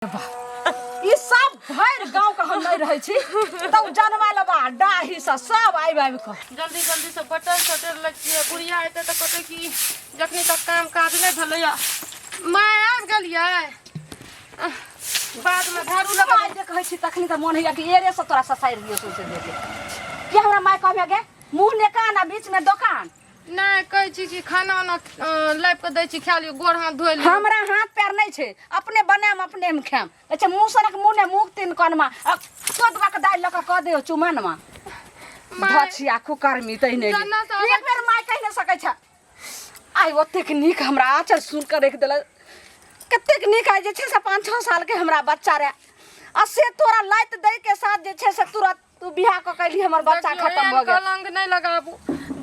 ई सब भरि गाँव के हम नहीं रहै छी तब जनवा लबा डाही से सब आबि आबि कऽ जल्दी जल्दी से बटन सटर लै छियै बुढ़िया एतै तऽ कहतै कि जखनी तक काम काज नहि भेलैया माय आबि गेलियै आह, बादमे झाड़ू लगा माय जे कहै छी तखनी तऽ मोन होइया कि एरे से तोरा ससारि दियौ सौंसे देह के हमरा माय कहबे गे मुँह ने कान आ बीच में दोकान नहि कहै छी कि खाना उना लाबि कऽ दै छी खा लियौ गोर हाथ धोइ लियौ हमरा हाथ पैर नहि छै अपने बनायम अपने मे खायम अच्छा मुँह सनक मुँह ने मुँह तीन कनमा आ कदवा के दालि लऽ कऽ कऽ दियौ चुमनमा माय धछिया कुकर्मी तहिने गे। जना से एक बेर माय कहि नहि सकै छै आइ ओतेक नीक हमरा आँचल सुन कऽ राखि देलक कतेक नीक आइ जे छै से 5-6 साल के हमरा बच्चा रहे आ से तोरा लाति दै के साथ जे छै से तुरंत तू बियाह कऽ कैली हमर बच्चा देखियौ, खत्म एहन भऽ गेल कलंक नहि लगाबू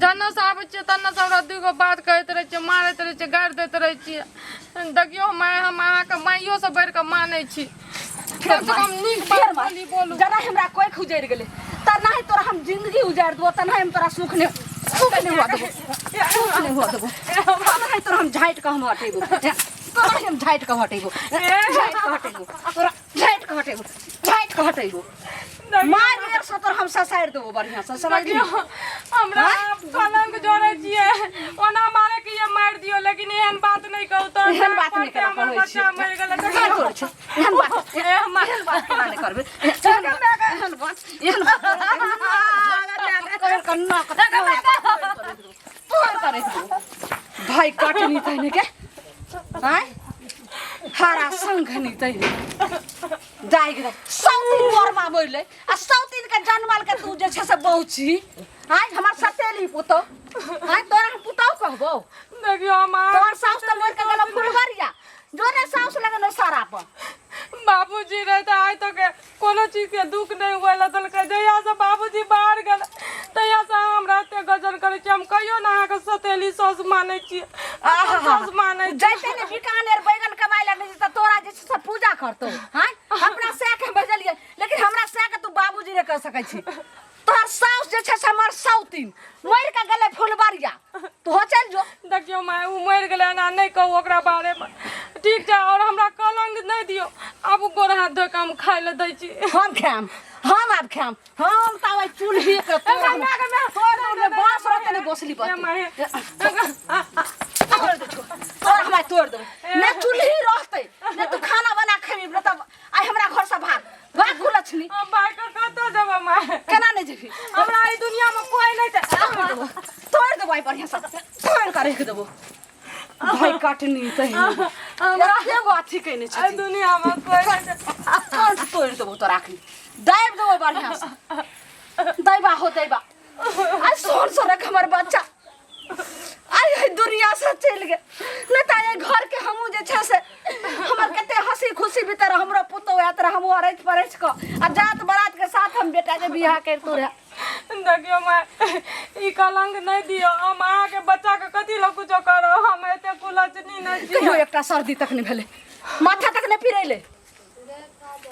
जन्ने से आबै छियै तन्ने से हमरा दूगो बात कहैत रहै छियै मारैत रहै छियै गारि दैत रहै छियै देखियौ माय हम अहाँके माइयो से बढ़ि कऽ मानै छी फेर कम से कम नीक फेर बात मार। बोली बोलू जरा हमरा कोइ उजड़ि गेलै तऽ नहि तोरा हम जिंदगी उजाड़ि देबो तऽ नहि हम तोरा सुख नहि सुख नहि हुआ देबो सुख नहि हुआ देबो नहि तोरा हम झाँटि कऽ हम हटेबो तोरा हम झाँटि कऽ हटेबो झाँटि कऽ हटेबो तोरा झाँटि कऽ हटेबो झाँटि कऽ हटेबो मार एक सौ तोर हम ससारि देबो बढ़िया से समझ ली हमरा कलंक जोड़ै छियै ओना मारे के ये मारि दियौ लेकिन एहन बात नहि कहू तऽ एहन बात नहि केना हमर कहै बच्चा छियै मरि गेलै एहन तोड़ छै एहन बात एहन बात केना नहि करबै एहन बात एहन बात कर कन्ना तोड़ करे भाई कटनी तहने के आय हरा संघनी तहने जाय गेलै सौतीन मोरमा मरलै आ सौतीन के जनमल के तू जे छै से बहु छी आय हमर सतेली पुतौ आय तोरा हम पुतौ कहबौ देखियौ हम तोहर साउस तऽ मरि के गेलौ फुलबरिया जो ने साउस लगन सारा पर बाबूजी रहे तऽ आइ तक कोनो चीजके दुःख नहि हुए लए देलकै जहियासँ बाबूजी बाहर गेल तहियासँ अहाँ हमरा एते गजल करै छी हम कहियो ने अहाँके सतेली साउस मानै छी साउस मानै छी जैते ने बीकानेर बैगन कमाइ लए नहि जेतै तोरा जे छै से पूजा करतौ हैं हमरा सएह के भेजलियै लेकिन हमरा सएह के तू बाबूजी नहि कह सकै छी तोहर साउस जे छै से हमर साउतीन मरि के गेलै फुलबरिया तू हो चलि जो देखियौ माय ओ मरि गेलै एना नहि कहू ओकरा बारेमे ठीक छै आओर हमरा कलंक नहि दियौ आब गोर हाथ धोइ कऽ हम खाइ लए दै छी हम खायम हम आब खायम हम तऽ आब चूल्ही के तोड़ तोड़ बाँस रहतै ने गोसली ए माय तोड़ दे तोड़ हमरा तोड़ देबै ने चूल्ही रहतै ने तू खाना बना खेबी ने तब आइ हमरा घर से भाग भाग कुलक्षणी हम भाइ के कतऽ जेबै माय केना नहि जेबी हमरा ई दुनिया में कोई नहीं छै तोड़ देबो तोड़ देबो आइ बढ़िया से तोड़ के रख देबो भाई काटनी तही हमरा एगो अथी केने एहि छथिन दुनिया में कोई नहीं छै कंठ तोड़ देबो तोरा अखनी दाबि देबो बढ़िया से दैबा हो दैबा आ सोन सोनक हमर बच्चा आइ एहि दुनिया से चलि गेल नहि तऽ एहि घर के हमहूँ जे छै से हमर कते हंसी खुशी बीते रहे हमरो पुतोह आयत रहे हमहूँ अरैछ परैछ कऽ आ जात बरात के साथ हम बेटा के बियाह करितो रहे देखियौ माय ई कलंक नहि दियौ हम अहाँके बच्चा के कथी लए कुछो करब हम एते कुलचनी नहि छी कहियो एकटा सर्दी तक नहि भेलै माथा तक नहि पिरेलै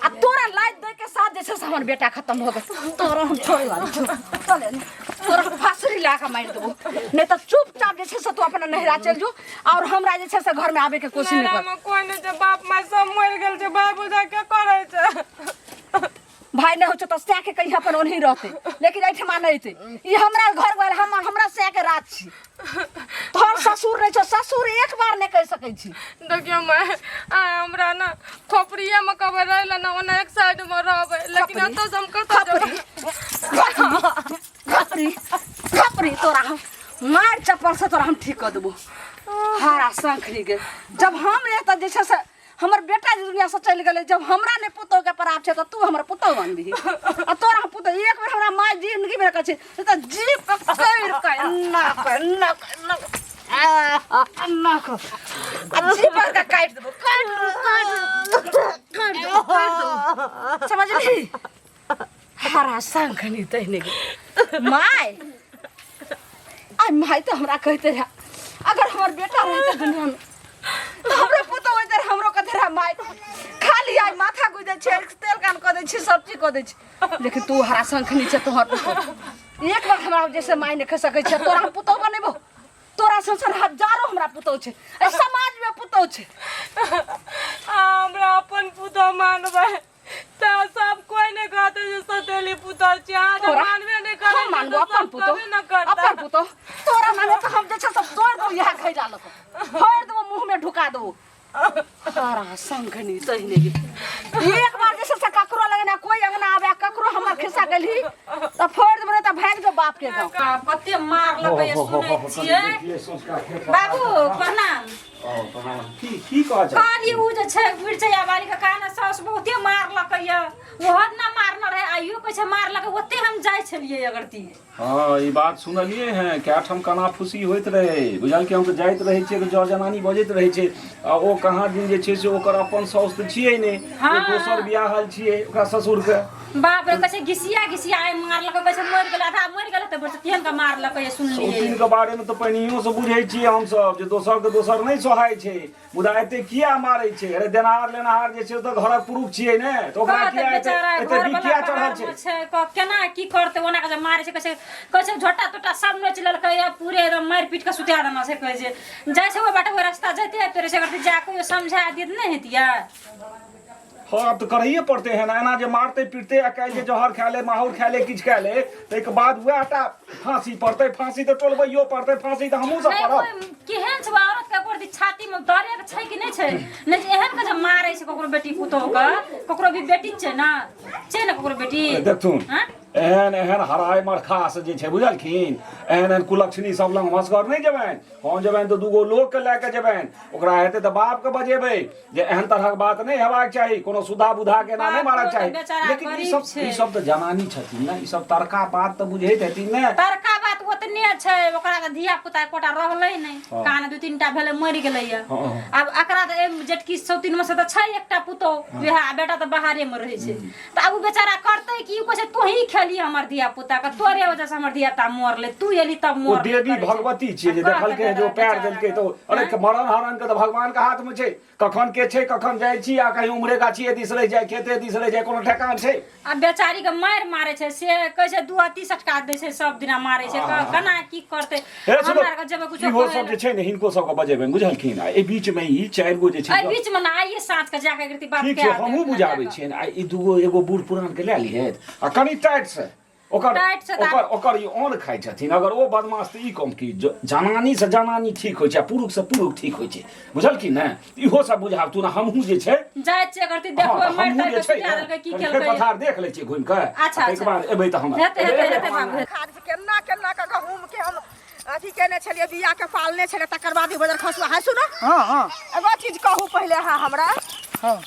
आ तोरा लाइट दे के साथ जे छै से हमर बेटा खत्म भऽ गेल तोरा हम छोड़े वाली छौ चले ने तोरा हम फांसरी लगा के मारि देबो नहि तऽ चुपचाप जे छै से तू अपना नैहरा चलि जो और हमरा जे छै से घर में आबे के कोशिश नहि कर नैहरामे कोइ नहि छै बाप माय सब मरि गेल छै भाय बुझा के करै छै भाई नहि होइ छौ तऽ सएह के कहीं अपन ओनही रहतै लेकिन एहिठमा नहि अयतै ई हमरा घर वाला हम हमरा सएह के राज छी तोहर ससुर नहि छौ ससुर एक बार नहि कहि सकै छी देखियौ माय आ हमरा ने खोपड़िएमे कहबै रहै लए ने ओना एक साइडमे रहबै लेकिन खोपड़ी? एतऽ से हम कतऽ खपरी जेबै खपरी खपरी तोरा हम मार चप्पल से तोरा हम ठीक कऽ देबो हारा शंखरी गे जब हम रहे तऽ जे छै से हमर बेटा जे दुनिया से चलि गेलै जब हमरा नहि पुतोह के प्राप्त छै तऽ तू हमर पुतोह बनबिही आ तोरा हम पुतोह एक बेर हमरा माय जिंदगी मे कहै छै तऽ जीप के करि के एना के एना के एना के एना के आ जीप के काटि देबो काटि देबो काटि देबो काटि देबो काटि देबो समझली हरा शंखनी तहने गे माय आइ माय तऽ हमरा कहते रहे अगर हमर बेटा रहते दुनिया में तऽ हमरो पुतोह होइते रहे हमरो कहते रहे माय खाली आइ माथा गुजै छै तेल कान कऽ दै छै सब चीज कऽ दै छै लेकिन तू हरा शंखनी छै तोहर पुतोह एक बार हमरा जैसे माय नहि कह सकै छै तोरा हम पुतोह बनेबो तोरा संसार हजारो हमरा पुतौ छै एहि समाज में पुतौ छै। हमरा अपन पुतोह मानबै तऽ सब कोइ नहि कहतै जे सतेली पुतोह छी। अहाँ जे तोरा मानबे नहि करै हम छी मानबो तऽ अपन सब पुतोह कहबे नहि करतै। अपन पुतोह तोरा मानबो तऽ हम जे छै सब तोड़ देबो, इएह खैजा लऽ कऽ फोड़ि देबो, मुँह में ढुका देबो। तारा संघनी तहिने गे एक बार जे छै से ककरो लगे ना कोई अंगना आवे, ककरो हमर खिस्सा गेलही तऽ फोड़ि देबो, नहि तऽ भागि जो बाप के गाँव। कते मारलकै सुनै छियै। बाबू प्रणाम। की की कहै छै? कहली उ जे छै मिरचैया वाली के कान साउस बहुते मारलकै ये, ओहो ना मारने रहे, आइयो कहै छै मारलकै, ओते हम जाइ छलियै अगरती। हँ, ई बात सुनलियै हैं, कए ठाम कना फूसी होइत रहै बुझल कि हम तऽ जाइत रहै छियै तऽ जर जनानी बजैत रहै छै आ ओ कहाँ दिन जे छै से ओकर अपन साउस तऽ छियै नहि, ओ दोसर बियाहल छियै ओकरा ससुरके। बाप रे, कहै छै घिसिया घिसिया आइ मारलकै, कहै छै मरि गेलै, आधा मरि गेलै तऽ बस तेहन के मारलकै ये, सुनलियै। सौतीन के बारे मे तऽ पहिनहियो से बुझै छियै हमसब जे दोसर के दोसर नहि सोहाइ छै, मुदा एते किया मारै छै? अरे देनहार लेनहार जे छै ओ तऽ घरक पुरुष छियै ने, तऽ ओकरा कहत किया एते बेचारा एते घर बिख वाला किया चढ़ल बाहर छै? मे छै, केना की करतै, ओना के जे मारै छै, कहै छै झोटा तोटा सब नोचि लेलकै या पूरे एकदम मारि पीट के सुता देना छै। कहै छै जाइ छै ओहि बाटे ओहि रास्ता जाइते आबिते रहै छै, अगर जा कहियो समझा दियत नहि हेतियै। हँ, आब तऽ करैए पड़तै है ने, एना जे मारतै पीटतै आ काल्हि जे जहर खा ले, माहौर खा ले, किछु खा ले, ताहिके बाद वएह टा फांसी पड़तै। फांसी तऽ टोलबैयो पड़तै, फांसी तऽ हमहूँ सब नहि पड़ब। ओहि केहन छै औरत के ऊपर छाती में डरे के छै कि नहि छै? नहि जे एहन के जे मारै छै ककरो बेटी पुतोह के, ककरो भी बेटी छै ने, छै ने ककरो बेटी। देखथुन हाँ? एहन एहन हराय मरखास जे छै बुझलखिन, एहन एहन कुलक्षणी सब लग मसगर नहि जेबनि। हम जेबनि तऽ दूगो लोक के लए के जेबनि, ओकरा हेतै तऽ बाप के बजेबै जे एहन तरहक बात नहि हेबाक चाही, कोनो सुधा बुधा के एना नहि मारक चाही। बेचारा लेकिन ई गरीब सब छै। ई सब तऽ जनानी छथिन ने, ई सब तड़का बात तऽ बुझैत हेथिन ने। तड़का बात ओतने छै, ओकरा तऽ धिया पुता एकोटा रहलै नहि, कान दू तीन टा भेलै मरि गेलै ये। आब एकरा तऽ एहि जेठकी सौतीन मे से तऽ छै एकटा पुतोह, वएह बेटा तऽ बाहरे मे रहै छै, तऽ आब ओ बेचारा करतै की? ओ कहै छै तोही खेली हमर धिया पुता के, तोरे वजह से हमर धिया पुता मरलै, तू एली तब ओ मरलै। देवी करै छै। भगवती छियै जे आ कहत देखलकै जे ओ पैर बेचारा देलकै तऽ के। अरे मरण हरण के तऽ भगवान के हाथ में छै, कखन के छै, कखन जाइ छी आ कहीं उम्हरे गाछिए दिस रहि जाय, खेते दिस रहि जाय, कोनो ठेकान छै? आ बेचारी के मारि मारे छै, से कहै छै दू अति सटका दै छै, सब दिना मारे छै, केना की करतै? हे सुनो, हमरा आरके जेबै कुछो इहो कहै सब लए। जे छै ने हिनको सबके बजेबनि बुझलखिन, आ एहि बीच में ई चारि गो जे छै एहि बीच में ना आइए साँझ के जाके एकरती बात ठीक कए छै, देब, हमहूँ बुझाबै छियनि। आ ई दूगो एगो बूढ़ पुरान के लए लिहथि आ कनि टाइट से ओकर टाइट से तऽ ओकर ओकर ई ऑन खाइ छथिन। अगर ओ बदमाश तऽ ई कम की जनानी से जनानी ठीक होइ छै आ पुरुष से पुरुष ठीक होइ छै, बुझलखिन ने? इहो सब बुझाबतु ने, हमहूँ जे छै जाइ छियै करती हँ, देखबै तऽ मारि हमहूँ तारि जे के छै सुता ने देलकै की कनि खेत केलकै। पथार देख लै छियै घुमि कऽ अच्छा, आ ताहिके अच्छा। बाद एबै तऽ हम हेतै हेतै हेतै बाबू हेतै। खाद केना केना के गहूम के हम अथी केने छलियै, बिया के पालने छलियै, तकर बाद ई बजर खसुआ है। सुनो हाँ हाँ, एगो चीज कहू पहिले अहाँ हमरा। हाँ,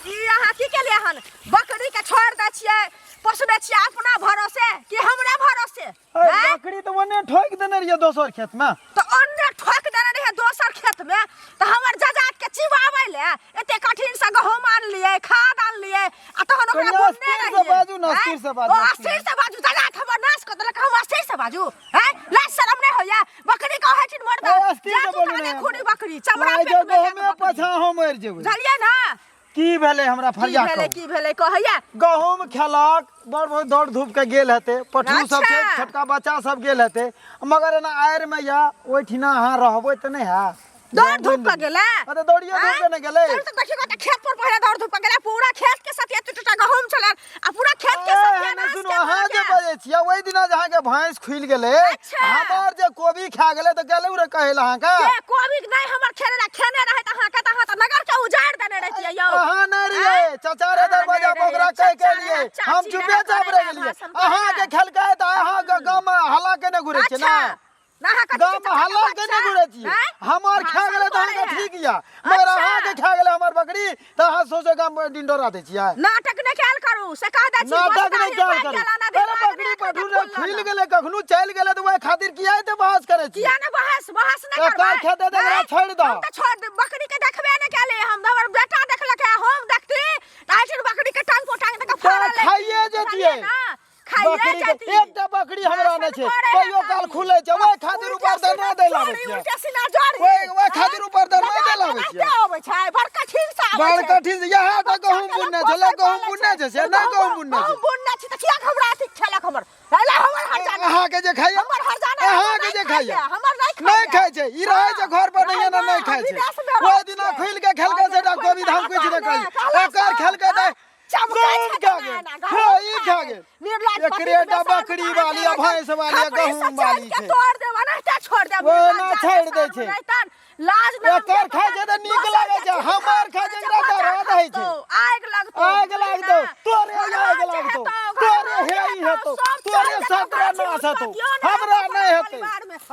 ई अहाँ की केलियै हन? बकरी के छोड़ि दै छियै, पोसने छियै अपना भरोसे कि हमरे भरोसे? अरे हैं? बकरी तऽ ओने ठोकि देने रहियै दोसर खेत में। तऽ ओन्ने ठोक देने रहियै दोसर खेत में तऽ हमर जजात के चिबाबै ले एते कठिन से गहूम आनलियै, खाद आनलियै आ तहन ओकरा कनि बुनने अस्थिर से रहियै। बाजू ने, हैं? अस्थिर से बाजू, ओ अस्थिर। अस्थिर से बाजू, जजात हमर नाश कऽ देलक, हम अस्थिर से बाजू? हैं, लाज शरम नहि होइया? बकरी कहै छिन मर्द ए, अस्थिर जा से तू बोलू तहने ने। खूनी बकरी चमड़ा लागै पेट छै में लए कऽ गहूमे बकरी। पाछाँ हम मरि जेबै। बुझलियै ने? की भेलै हमरा की फरिया भेलै? कहू। की भेलै कहैया? गहूम खेलक, बड़ बहुत दौड़ धूप के गेल हेतै, पठरू सब छै, अच्छा। छोटका बच्चा सब गेल हेतै, मगर एना आड़ि में या ओहिठिना अहाँ रहबै तऽ नहि हैत। दौड़ धूप के गेलै? अरे दौड़ियो धूप के ने गेलै। चलू तऽ देखियौ तऽ खेत पर पहिले दौड़ धूप के गेलै, पूरा खेत के सतिया टूटा गहूम छलै आ पूरा खेत के ए, सतिया नहि नाश सुनू, के अहाँ जे देलकै। बजै छियै ओहि दिना जे अहाँके भैंस खुलि गेलै, अच्छा। हमर जे कोबी खा गेलै तऽ गेलै रे कहै लए अहाँके? के कोबी नहि हमर खेने रहे, खेने रहे तऽ अहाँके तऽ अहाँ तऽ नगर के उजाड़ि देने रहितियै यौ। अहाँ नहि रहियै, आँय? चाचा रे अहाँ दरवाजा नहि पर ओकरा रहियै, कहि के चाचा एलियै, रहै, हम चाची चुपे रहै, चाप करे रहि रहै, गेलियै। भाषण करे अहाँके रहै। खेलकै तऽ अहाँ गाँव मे हल्ला केने घुरै छियै ने? अच्छा, ना अहाँ कथी गाँव मे चाचा के हल्ला केने बच्चा? घुरै छियै? आँय? हमर खा भाषण गेलै तऽ करे अहाँके है। ठीक यऽ, मगर अच्छा। अहाँके खा गेलै हमर बकरी तऽ अहाँ सौंसे गाम मे डिंडोरा दै छियै। नाटक नहि कयल करू से कह दै छी। नाटक नहि बस्ता कयल ही करू। पानि गेला ना, अरे दिमाग बकरी नहि पठू एखन रे तक खुलि खुलल। गेलै, कखनो चलि गेलै तऽ ओहि खातिर किया एते बहस करै छियै? किया ने बहस बहस नहि तऽ करबै? कर खेतै तऽ एकरा आँय? छोड़ि दह। हम तऽ छोड़ दे, बकरी के देखबे नहि केलियै हम, हमर बेटा देखलकै, हम देखती तऽ एहिठाम बकरी के टांग पर टांग दऽ कऽ तऽ फाड़ल लैती। खाइए बुझलियै जैतियै। ने? खाइए बकरी के जैती। एकटा बकरी हमरा नहि छै, भाषण करै है कहियो काल खाली। खुलै छै, ओहि खातिर उल्टा ऊपर दरना सीधा दै लाबै जोड़ी, छियै। उल्टा सीधा जोड़ी। ओहि खातिर ऊपर दरना दै लाबै छियै। एनाहिते अबै छै, बड़ कठिन से आबै बड़ छै। कठिन से इएह टा गहूम बच्चा के बुनने लोक छै, पोसै गहूम पालै बुनने छै से छै। नहि गहूम बुनने छै। गहूम बुनने छी तऽ किया घबरा अथी खेलक हमर? है? अला हमर हरजाना अहाँ के जे खाइए हमर हरजाना अहाँ के जे खाइए हमर नहीं खाइए नहीं खाइ छै ई रहै छै घर पर नहीं ना नहीं खाइ छै ओहि दिना खुलि के खेलकै से कोबी धाम किछु नहि कहलियै ओकर खेलकै तऽ गहुम खा गेल हँ ई खा गेल एकरे टा बकरी वाली आ भैंस वाली आ गहूम वाली छै तोड़ देब अनाहिते छोड़ देब ओ ना छोड़ि दै छै। लाज ना एकर खाइ छै तऽ नीक लागै छै हमर खाइ छै एकरा दर्द होइ छै आगि लगतौ आगि लगतौ तोरे आगि लगतौ तोरे हे ई हेतौ तोरे सतरा नाश हेतौ हमरा नहि हेतै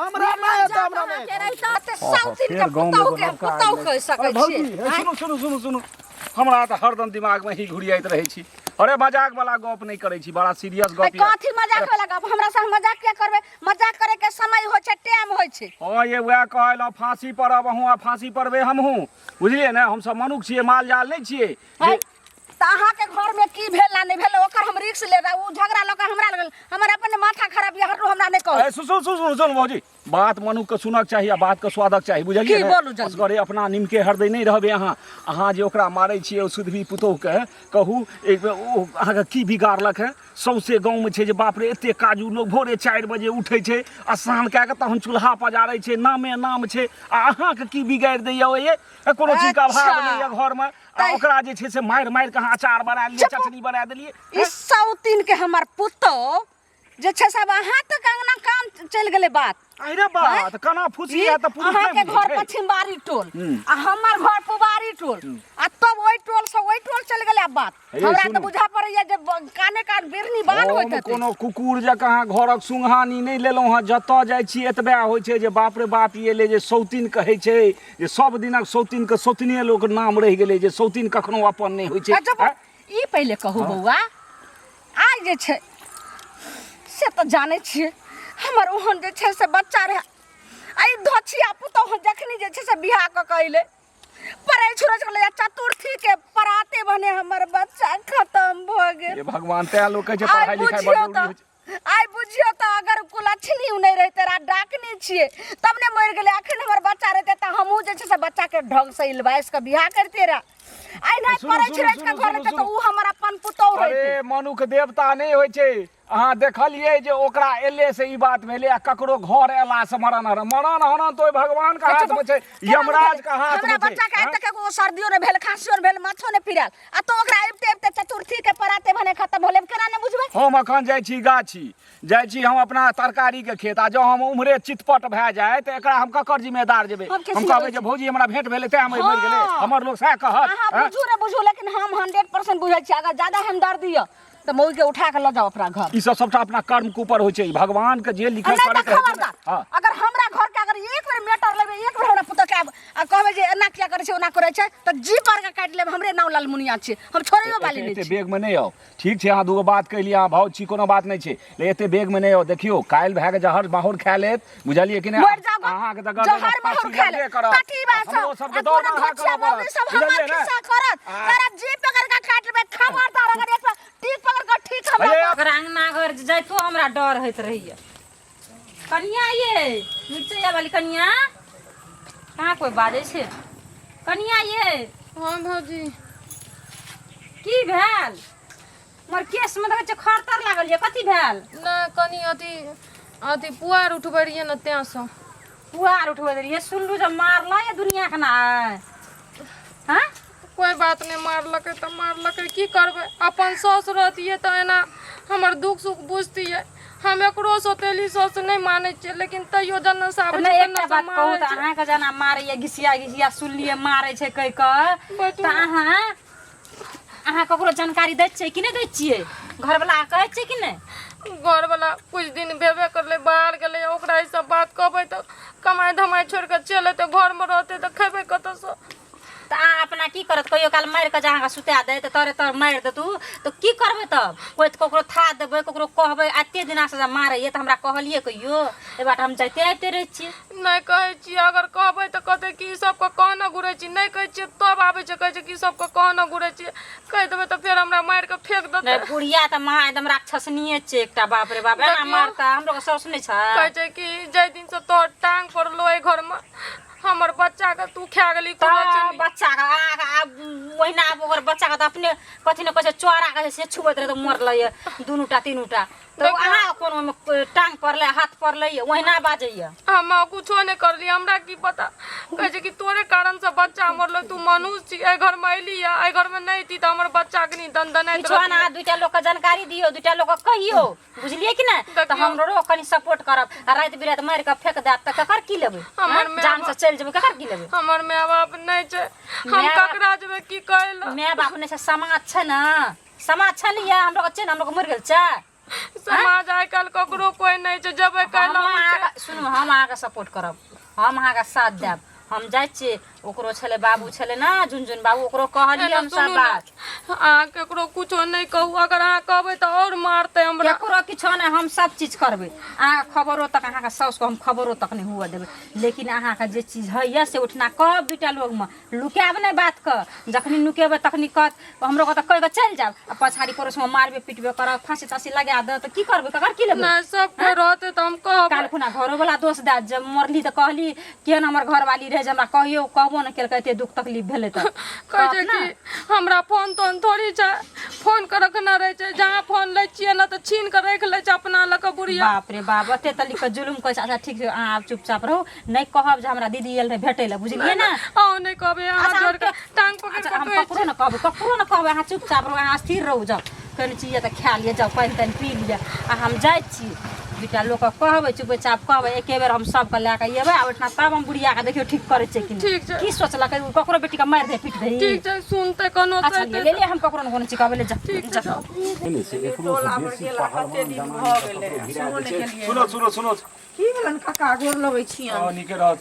हमरा नहि हेतै हमरा नहि हेतै। साउथिन के फेर गाँवमे पुतहु एगो के नवका पुतहु आयल कहि अरे सकै भौजी छियै हे सुनू सुनू सुनू सुनू हमरा तऽ हरदम दिमागमे ही घुरियाइत रहै छी अरे मजाक वाला गप नहि करै छी बड़ा सीरियस गप यऽ। कथी मजाक वाला गप हमरा संग मजाक किया करबै मजाक करे के समय होइ छै टाइम होइ छै हँ ये वएह कहलहुँ फांसी पर अब अहूँ आ फांसी परबै हमहूँ बुझलियै ने हमसब मनुख छियै माल जाल नहि छियै है, तऽ अहाँके घरमे की भेल आ नहि भेल ओकर हम रिक्स लेबै ओ झगड़ा लऽ कऽ हमरा लगल हमर अपन माथा खराब यऽ हटू हमरा नहि कहू ए, सुन सुन सुन सुन भौजी बात मनुख के सुनक चाही आ बात के स्वादक चाही बुझलियै की ने बोलू जल्दी। असगरे अपना निमके हरदै नहि रहबै अहाँ अहाँ जे ओकरा मारै छियै ओ सुधवी पुतोहुके कहू एक बेर ओ अहाँके की बिगाड़लक है सौंसे गाँवमे छै जे बाप रे एते काजू लोग भोरे 4 बजे उठै छै आ स्नान कए कऽ तहन चूल्हा पजारै छै नामे नाम छै आ अहाँके की बिगाड़ि दैया ओए कोनो चीजके अभाव अच्छा। नहि यऽ घरमे आ ओकरा जे छै से मारि मारि कऽ अहाँ अचार बना लेलियै चुप। चटनी बना देलियै ई सौतीन के हमर पुतोह जे छै सब अहाँ तक अंगना काम चलि गेलै बात अरे बात केना फुसी ई है तऽ पुरुष अहाँके नहि बुझै घर छै। पछिमबारी टोल हम्म। आ हमर घर पुबारी टोल आ तब ओहि टोल से ओहि टोल चलि गेलै आब बात हे हमरा सुनू। तऽ बुझा पड़ैया जे काने कान बिरनी बान हम होइत हेतै कोनो कुकुर जकाँ घरक सुंघानी नहि लेलहुँ हँ जतऽ जाइ छी एतबे होइ छै जे बाप रे बाप ई एलै जे सौतीन कहै छै जे सब दिनक सौतीनके सौतिने लोक नाम रहि गेलै जे सौतीन कखनो अपन नहि होइ छै अच्छा, आँय? ई पहिले कहू बौआ आइ जे छै से तऽ जानै छियै हमर ओहन जे छै से बच्चा रहै आ ई धोछिया पुतोह जखनी जे छै से बियाह कऽ के अयलै पड़ै छुरच गेलै चतुर्थी के पराते भने हमर बच्चा खत्म भऽ गेल हे भगवान तैं लोक कहै छै आइ पढ़ाइ लिखाइ बड़ बुझियौ जरूरी होइ तऽ छै आइ बुझियौ तऽ अगर कुलक्षणी नहि रहितै रह डाकनी छियै तब ने मरि गेलै अखन हमर बच्चा रहितै तऽ हमहूँ जे छै से बच्चाके ढङ्गसँ इलबासि कऽ बियाह करितियै रह आइ नहि सुनू, पड़ै सुनू, छिड़ैत सुनू, के घर सुनू, रहतै तऽ सुनू। उ हमर अपन पुतोह अरे रहितै मनुख देवता नहि होइ छै अहाँ देखलियै जे ओकरा एले से ई बात भेलै आ ककरो घर एला से मरण हरण मरण हरण तऽ ओहि भगवान के हाथ मे छै यमराज के हाथ हमरा मे छै बच्चा के आइ हँ? तक एगो सर्दियो नहि भेल खांसियो नहि भेल माथो नहि पिरायल आ तो ओकरा अबिते अबिते चतुर्थी के पराते भने खत्म होले केना नहि बुझबै हम अखन जाइ छी गाछी जाइ छी हम अपना तरकारीके खेत आ जँ हम उम्हरे चितपट भए जाय तऽ एकरा हम ककर जिम्मेदार जेबै हम हम कहबै जे भौजी हमरा भेंट भेलै तेँ हम मरि गेलै हमर लोक सएह कहत अहाँ बुझू ने बुझू लेकिन हम 100% बुझै छी अगर ज्यादा हमदर्दी यऽ तऽ मौगी के उठा के लऽ जाउ अपना घर ई सब सबटा अपना कर्म के ऊपर होइ छै भगवान के जे लिखल नहि तऽ करैत रहै छै ने, खबरदार हँ अगर हमरा घर के अगर एक बेर मेटर लेबै एक बेर हमरा पुतोह के आब आ कहबै जे एना किया करै छै ओना करै छै तऽ जी पर के काटि लेब हमरे नाम लालमुनिया छै हम छोड़ैयो वाली नहि एते छी बेगमे नहि आउ ठीक छै अहाँ दूगो बात कहि अहाँ भाव छी कोनो बात नहि छै लेकिन एते बेगमे नहि आउ देखियौ काल्हि भए कऽ जहर माहौर खा लेत बुझलियै कि नहि मरि जाओ गो। अहाँके तऽ गर्दन जहर माहौर फाँसी खा ले लगबे करत तटी बात हमरो सब सबके आ दौड़ कोनो अहाँ धोछिया करऽ मौगी पड़त सब हमर बुझलियै ने खिस्सा करत आ- तोरा जी पकड़ के काट लेबै खबरदार अगर एक बार टीक पकड़ के ठीक हमरा भैया, ओकरा अंगना घर जाइतो हमरा डर होइत रहैया कनिया ये मिरचैया वाली कनिया कहाँ कोइ बाजै छै कनिया ये हाँ भौजी की भेल मोर केश में देखै छियै खर तर लागल ये कथी भेल ना कनी अथी अथी पुआर उठबै रहियै ने तेँ सँ पुआर उठबै रहियै सुनलू जब मारल ये दुनिया के ना हाँ कोइ बात नहि मारलकै तऽ मारलकै की करबै अपन साउस रहतियै तऽ एना हमर दुःख सुख बुझतियै हम एकरो सौतेली साउस नहि मानै छियै लेकिन तैयो जन्ने से आबै नहि छै एकटा तन्ने से बात कहू मारै तऽ छै अहाँके जेना मारैया घिसिया घिसिया सुनलियै मारै छै कहि कऽ बैठू। तऽ अहाँ अहाँ ककरो जानकारी दै छियै कि नहि दै छियै घरवला कहै छियै कि नहि घरवला कुछ दिन भेबे करलै बाहर गेलै ओकरा ई सब बात कहबै तऽ कमाइ धमाइ छोड़ि कऽ चलि एतै घरमे रहतै तऽ खेबै कतऽसँ तऽ अहाँ अपना की करत कहियो काल मारि कऽ जे अहाँके सुता दै तऽ तोरे तर मारि देतू तऽ की करबै तब कोइ ककरो था देबै ककरो कहबै एते दिनासँ जे मारैए तऽ हमरा कहलियै कहियो एहि बाट हम जाइते आबिते रहै छियै नहि कहै छियै अगर कहबै तऽ कहतै कि ई सबके कहने घुरै छी नहि कहै छियै तब आबै छै कहै छै कि ई सबके कहने घुरै छियै कहि देबै तऽ फेर हमरा मारि कऽ फेक देतै नहि बुढ़िया तऽ महा एकदम राक्षसनीये छै एकटा बाप रे बाप एना देखियौ। मारता हमरो के साउस नहि छै कहै छै कि जाहि दिनसँ तोहर टांग पड़लो एहि घरमे हमर बच्चा के तू खा गेली तऽ कोनो चीज बच्चा के आग आब ओहिना आब ओकर बच्चा के तऽ अपने कथी ने कहै छै चोरा के से छुबैत रहै तऽ मरलै दुनू टा तीनू टा तऽ अहाँ कोन ओहिमे टांग पड़लै हाथ पड़लै ओहिना बाजैया। हम कुछो नहि करलियै, हमरा की पता। कहै छै कि तोरे कारण से बच्चा मरलो, तू मनुष्य छी, एहि घर में अयली है, एहि घर में नहि अयती तऽ हमर बच्चा कनी दनदनाइत किछो रहतियै। अहाँ दुइटा लोकके जानकारी दियौ, दुइटा लोकके कहियौ, बुझलियै कि नहि? तऽ देखियौ। हमरो कनि सपोर्ट करब। आ राति बिराति मारि कऽ फेक देत तऽ ककर की लेबै? हमर आँय? माय जान से बाप- चलि जेबै, ककर की लेबै? हमर माय बाप नहि छै, हम माय बाप- ककरा जेबै की कहै लए? माय बाप नहि छै, समाज छै ने, समाज छै ने। यऽ हमरो छै ने, हमरो मरि गेल छै। समाज आइ काल्हि ककरो कोइ नहि छै, जेबै हम कहै लए। अहाँके सुनू, हम अहाँके सपोर्ट करब, हम अहाँके साथ देब। हम जाइ छियै, ओकरो छलै बाबू छलै ने झुनझुन बाबू, ओकरो कहलियै हम सब सुनू ने, बात। अहाँ केकरो कुछो नहि कहू, अगर अहाँ कहबै तऽ आओर मारतै हमरा। केकरो किछो नहि, हम सब चीज करबै। अहाँके खबरो तक, अहाँके साउसके हम खबरो तक नहि हुअ देबै। लेकिन अहाँके जे चीज होइए से उठना कहब दुइटा लोगमे, लुकायब नहि बातके। जखनी नुकेबै तखनी कहत हमरो कहत कहि कऽ चलि जायब आ पछाड़ी पड़ोसमे मारबे पिटबे करत, फाँसी ताँसी लगा देत तऽ की करबै, ककर की लेबै? नहि, सब कोइ रहतै तऽ हम कहबै। काल्हि खुना घरोवला दोष दए जब मरली तऽ कहली केहन हमर घरवाली रहै जे हमरा कहियो कहबो नहि केलकै, एते दुख तकलीफ भेलै तऽ कहै छै कहत ने। कि हमरा फोन तोन थोड़ी छै, फोन के रखने रहै छै, जहाँ फोन लै छियै ने तऽ छीन के राखि लै छै अपना लऽ कऽ बुढ़िया। बाप रे बाप, एते तलिक के जुलुम करै छै। अच्छा ठीक छै, अहाँ आब चुपचाप रहू, नहि कहब जे हमरा दीदी आयल रहै भेटै लए, बुझलियै ने? अहूँ नहि कहबै अहाँ। अच्छा, हम जोड़ के टांग पकड़ि अच्छा कऽ हम कहै ककरो ने कहबै, ककरो ने कहबै। अहाँ चुपचाप रहू, अहाँ स्थिर रहू। जाउ कनि चीज तऽ खा लिअ, जाउ पानि तानि पी लिअ आ हम जाइ छी, दूटा लोकके कहबै, चुपेचाप कहबै। एके बेर हम सबके लए कऽ एबै आ ओहिठिना तब हम बुढ़ियाके देखियौ ठीक करै छै कि नहि। ठीक छै। की सोचलकै ओ ककरो बेटीके मारि दे पीट दे? ठीक छै, सुनतै कोनो। अच्छा तऽ ले ले, हम ककरो ने कोनो चीज कहबै, ले जा। ठीक छै। जा। जाउ। नहि, से एकरो से टोला पर बेसी गेला कते पहलवान दिन जनानी भऽ के गेलै, ककरो भिड़ा सेहो दै नहि छै। केलियै। सुनो सुनो सुनो। की भेलनि काका? गोर लगै छियनि। हँ, नीके रहत।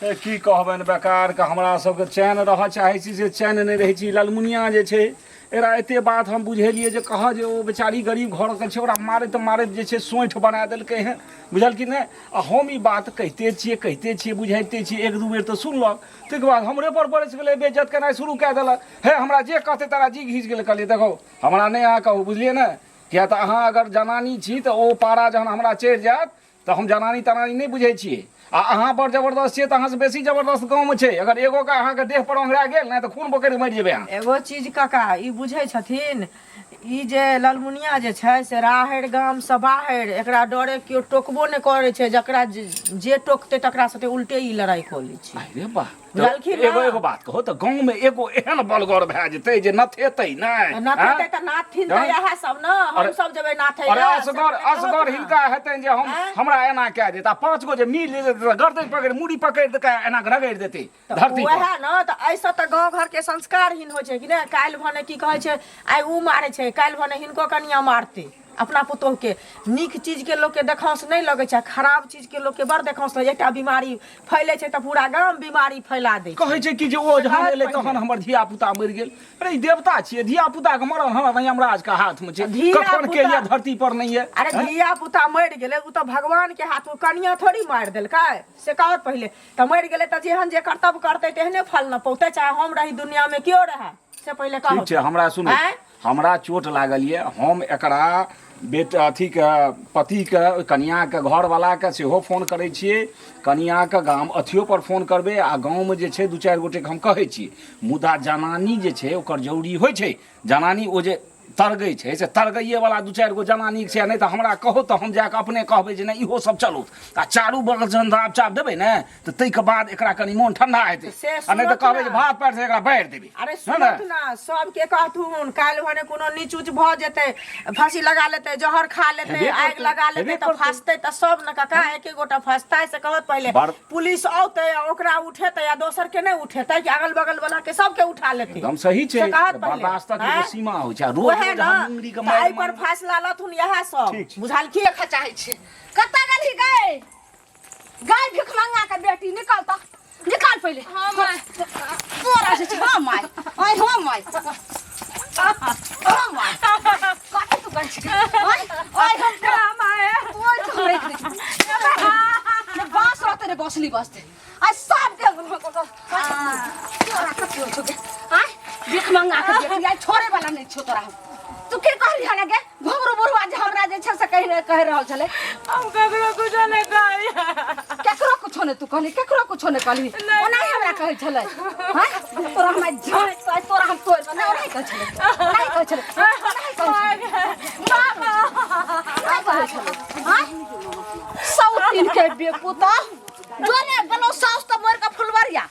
ए, की कहबनि बेकारके, हमरा सबके चैन रहऽ चाहै छी से चैन नहि रहै छी। ललमुनिया जे छै, एकरा एते बात हम बुझेलियै जे कहऽ जे ओ बेचारी गरीब घरके छै, ओकरा मारैत मारैत जे छै सोँठि बना देलकै हेँ, बुझल कि नहि? आ हम ई बात कहिते छियै, कहिते छियै, बुझाइते छियै, एक दू बेर तऽ सुनलक, ताहिके बाद हमरे पर बरसि गेलै, बेइज्जत केनाइ शुरू कए देलक। हे, हमरा जे कहतै तोरा जी घीच गेलै। कहलियै देखो, हमरा नहि अहाँ कहू, बुझलियै ने? किया तऽ अहाँ अगर जनानी छी तऽ ओ पारा जहन हमरा चढ़ि जायत तऽ हम जनानी तनानी नहि बुझै छियै। आ अहाँ बड़ जबरदस्त छियै तऽ अहाँसँ बेसी जबरदस्त गाँवमे छै। अगर एगोके अहाँके देह पर ओंघरा गेल ने तऽ खून बोकरि मरि जेबै अहाँ। एगो चीज काका ई बुझै छथिन, ई जे ललमुनिया जे छै से राहरि गामसँ बाहरि, एकरा डरे केओ टोकबो नहि करै छै। जकरा जे टोकतै तकरा साथे उल्टे ई लड़ाइ कऽ लै छै। अरे वाह! बुझलखिन एगो ने? एगो बात कहो तऽ, गाँवमे एगो एहन बलगर भए जेतै जे नथेतै नहि? नाथेतै तऽ नाथिन तऽ आँय? इएह सब ने, हम अरे- सब जेबै नाथै अरे लए, से असगर पहिले कहू असगर ने। हिनका हेतनि जे हम आँय? हमरा एना कए देत आ पाँच गो जे मिल जेतै तऽ गर्दन पकड़ि मूड़ी पकड़ि कऽ एना कऽ रगड़ि देतै तऽ धरती पर। उएह ने तऽ एहिसँ तऽ गाँव घरके संस्कारहीन होइ छै कि नहि? काल्हि भने की कहै छै, आइ उ मारै छै, काल्हि भने हिनको कनिया मारतै अपना पुतोहुके। नीक चीजके लोकके देखाउँस नहि लगै छै आ खराब चीजके लोकके बड़ देखाउँस लगै छै। एकटा बीमारी फैलै छै तऽ पूरा गाम बीमारी फैला दै छै। कहै छै कि जे ओ से जहन कहत एलै पहिने। तहन हमर धिया पुता मरि गेल। अरे ई देवता छियै, धिया पुता के मरण हमरा यमराज के हाथ में छै। धिया कखन के पुता ये धरती पर नहीं ये। अरे धिया पुता मरि गेलै ओ तऽ भगवान के हाथ मे, कनिया थोड़ी मारि देलकै, से कहत पहिले। तऽ मरि गेलै तऽ जेहन जे कर्तव्य करतै तेहने फल न पौतै, चाहे हम रही दुनिया मे केओ रहए, से पहिले कहू। ठीक छै, हमरा सुनू। आँय? हमरा चोट लागल यऽ, हम एकरा बेटा अथीके पतिके कनिआँके घरवलाके सेहो फोन करै छियै, कनिआँके गाम अथियो पर फोन करबै आ गाँवमे जे छै दू चारि गोटेके हम कहै छियै। मुदा जनानी जे छै ओकर जरूरी होइ छै, जनानी ओ जे तरगै छै से तरगैएवला दू चारि गो जनानी छै, नहि तऽ हमरा कहू तऽ हम जाकऽ अपने कहबै जे नहि इहो सब चलू आ चारू बगल जहन दाब चाप देबै ने तऽ ताहिके बाद एकरा कनि मोन ठंडा हेतै। से आ नहि तऽ सुनत कहबै जे ना। भात पारि से एकरा बारि देबै। अरे है ने? सुनत ना, सबके कहथुन। काल्हि भने कोनो नीच उच भऽ जेतै, फांसी लगा लेतै, जहर खा लेतै, हेबे आगि करतै, लगा लेतै हेबे तऽ करतै। फँसतै तऽ सब ने काका, एके गोटा फँसतै से कहत पहिले। पुलिस औतै आ ओकरा उठेतै आ दोसर के नहि उठेतै कि अगल बगल वाला के सबके उठा लेतै? एकदम सही छै। से कहत पहिले। बर्दाश्तक एगो आँय? सीमा होइ छै आ रोज ओएह रोज ने हम मुंगरी के तऽ मारि एहि पर फैसला लथुन इएह सब। ठीक छै। बुझलखिन? देखऽ चाहै छी कतऽ गेलही गै? गाय भिख मंगा के बेटी, निकल तऽ, निकाल पहिले। हाँ माय। तोरा जे छै। हाँ माय, आइ हाँ माय, हाँ माय, कथी तू कहै छी? आइ आइ हम हाँ माय। तोड़ के हम राखि दै छी। ने बाँस रहतै ने बौसली बजतै। आइ सब के तोरा कथी होइ छौ गे? आइ भिख मंगा के बेटी, आइ छोड़े वाला नहि छौ तोरा हम। तू की कहली हन गे घुंघरू बुढ़वा जे हमरा जे छै से कहि कहि रहल छलै? हम ककरो कुछो नहि कहलियै। केकरो कुछो नहि तू कहली? केकरो कुछो नहि कहली? नहि। ओनाही हमरा कहै छलै। हँ, तोरा हम आइ झाँपि आइ तोरा हम तोड़ि, नहि ओनाही कहै छलै, ओनाही कहै छलै, ओनाही कहै छलै, ओनाही कहै पुतोह जोरे गेलौ साउस तऽ मरि कऽ फुलवरिया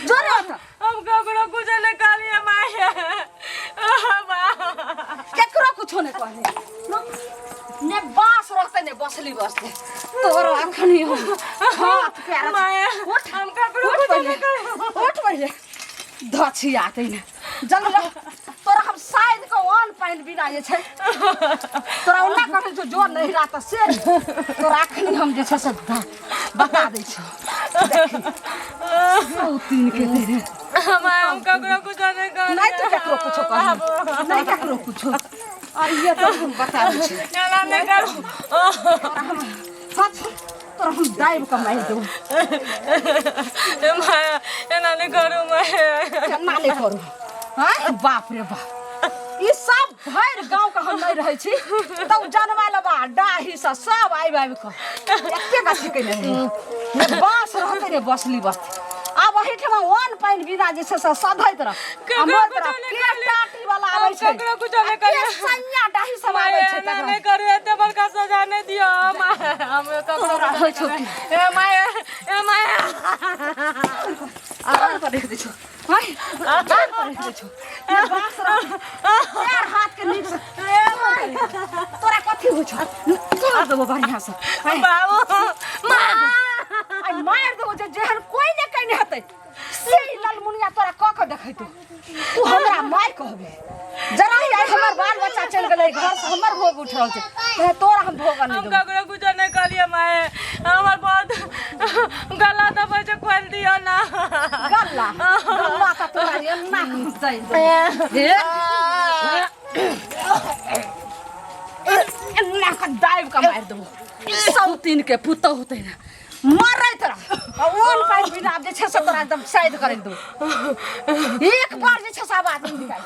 जोरे ओतऽ हम ककरो कुछ नहीं कहलिए माय। केकरो कुछो नहीं कहले ने बांस रहते ने बसली बसते तोरो अखनी हम हाथ पैर माय उठ हम ककरो उठ कुछ पहिले नहीं कहलिए। उठ पहिले धछि आते ने जल्दी रह तोरा हम शायद के ऑन पानि बिना जे छै तोरा ओना कहै छौ जो नहीं रहा तऽ से तोरा अखनी हम जे छै से बता दै छौ सौतीन के दे रे। माय हम ककरो कुछ नहीं कहलिए। नहीं तो केकरो कुछो कहली नहीं केकरो कुछो और ये तो हम बता दै छी एना नहीं करू। तोरा हम सच तोरा हम दाबि कऽ मारि देबौ। माय एना नहीं करू माय। केना नहि करू आँय बाप रे बाप ई सब भरि गाँव के हम नहीं रहै छी तब जनवा लबा डाही से सब आबि आबि कऽ एतेक अथी केने रहै ने बाँस रहतै ने बसली बसतै आब एहिठमा अन्न पानि बिना जे छै से सधैत रह आ ककरो मरैत कुछो रह नहि के कहलियै। टाटी वाला आबै छै ककरो कुछो नहि आ के कहलियै। सैया डाही सब माय आबै छै एना तकरा नहीं करू एते बड़का सजा नहीं दियो माय हम ककरो तोरा होइ छौ की? ए माय ए माय आर पर रख दै छौ हाय आर पर रख दै छौ ये बाँस रख पैर हाथ के नीक से तोरा कथी होइ छौ तोड़ देबो बढ़िया से हाय बाबू आइ मारि देबो जे जेहन कोइ ने कने हेतै से ई ललमुनिया तोरा कऽ के देखेतौ तू हमरा माय कहबे जरा ही आइ हमर बाल बच्चा चलि गेलै घर से हमर भोग उठ रहल छै तहे तोरा हम भोग नहि हम देबो ककरो कुछो नहीं कहलिए माय हमर बहुत गला दबै छै खोलि दियौ ना। गल्ला गल्ला तऽ तोरा एना घुसै हे एना कऽ दाबि कऽ मारि देबो सौतीन के पुतहु तहिना मरैत रह आ ओल पानि बिना आब जे छै से तोरा एकदम साइड करैत देबो एक बार जे छै से आवाज नहि निकाल।